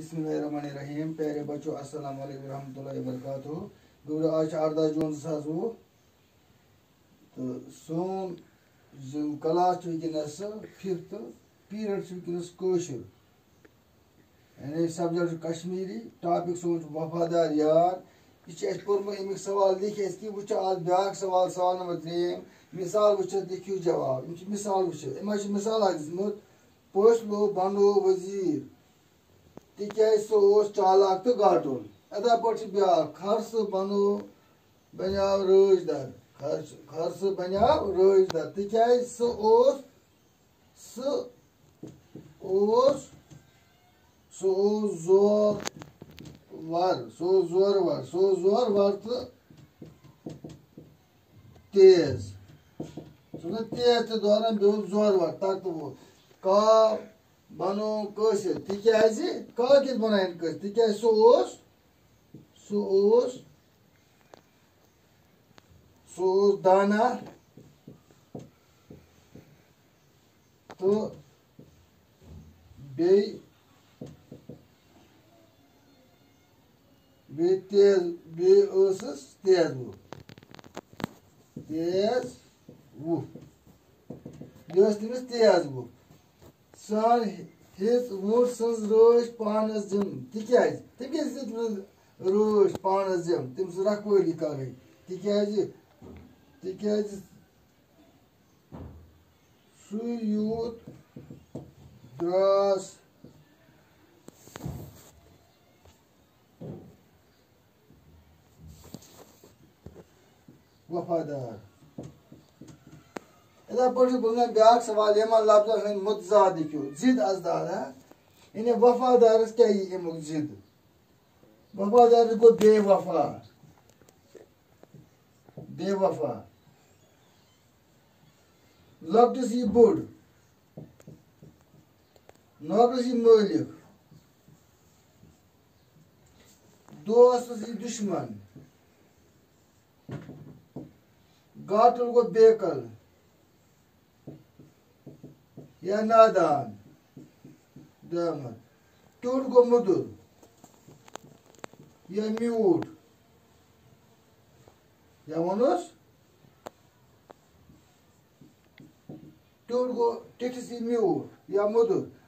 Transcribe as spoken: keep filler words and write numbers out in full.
بسم اللہ الرحمن الرحیم۔ پیارے بچو، السلام علیکم ورحمۃ اللہ وبرکاتہ۔ گوٚبرو، آز چھُ اَرداہ جوٗن زٕ ساس وُہ۔ تہٕ سون یُس کلاس چھُ وٕنکیٚنَس، ففتھ پیریڈ چھُ وٕنکیٚنَس کٲشُر۔ یعنی سبجیکٹ چھُ کشمیٖری، ٹاپک سون چھُ وفادار یار۔ یہِ چھُ اَسہِ پوٚرمُت، اَمیُک سوال لیکھِ اَسہِ کہِ وٕچھو آز بیٛاکھ سوال، سوال نمبر ترٛیٚیِم۔ مثال وٕچھِتھ لیکھِو جواب۔ یِم چھِ مثال وٕچھِتھ۔ أمۍ حظ چھِ مثال اَکھ دِژمٕژ، پوٚژھ لوٚو بنو وزیٖر، تِکیٛازِ سُہ اوس چالاک تہٕ گاٹُل۔ یِتھَے پٲٹھۍ چھِ بیٛاکھ، خرسہٕ بنو، بنیٛاو رٲچھ در۔ خرسہٕ، خرسہٕ بنیٛاو رٲچھ در، تِکیٛازِ سُہ اوس، سُہ اوس، سُہ اوس زور ور، سُہ اوس زورٕ ور، سُہ اوس زورٕ ور تہٕ تیز۔ سُہ اوس نہٕ تیز تہِ دوران، بیٚیہِ اوس زورٕ ور، طاقتور۔ کاو بنو کٲشِر، تِکیٛازِ کاو کِتھ بناوَن کٲشِر؟ تِکیٛازِ سُہ اوس، سُہ اوس، سُہ اوس دانا تہٕ بیٚیہِ، بیٚیہِ تیز، بیٚیہِ ٲسٕس تیز وُپھ۔ تیز وُپھ۔ یہِ ٲس تٔمِس تیز وُپھ۔ سۄ ہیٚژ وُنٛڈ سٕنٛز رٲچھ پانَس دِنۍ۔ تِکیٛازِ؟ تٔمۍ کیٛازِ دِژ تٔمِس رٲچھ پانَس دِنۍ؟ تٔمۍ سٕنٛز رکھوٲلی کَرٕنۍ۔ تِکیٛازِ؟ تِکیٛازِ سُے یوٗت درٛاس وفادار۔ یِتھَے پٲٹھۍ چھُ بہٕ وَنان بیٛاکھ سوال، یِمَن لفظن ہٕنٛدۍ متضاد لیکھِو، ضد اضداد، ہا؟ یعنی وفادارس کیٛاہ یی اَمیُک ضد؟ وفادارس گوٚو بے وفا۔ بے وفا۔ لۄکٹِس یی بوٚڑ، نوکرَس یی مٲلِک، دوستَس یی دُشمَن، گاٹُل گوٚو بیکل یا نادان، دامن، ٹیوٚٹھ گوٚو مٔدُر یا میوٗٹھ، یا وَنوس ٹیوٚٹھ گوٚو ٹیٚٹھِس یی میوٗٹھ یا مٔدُر۔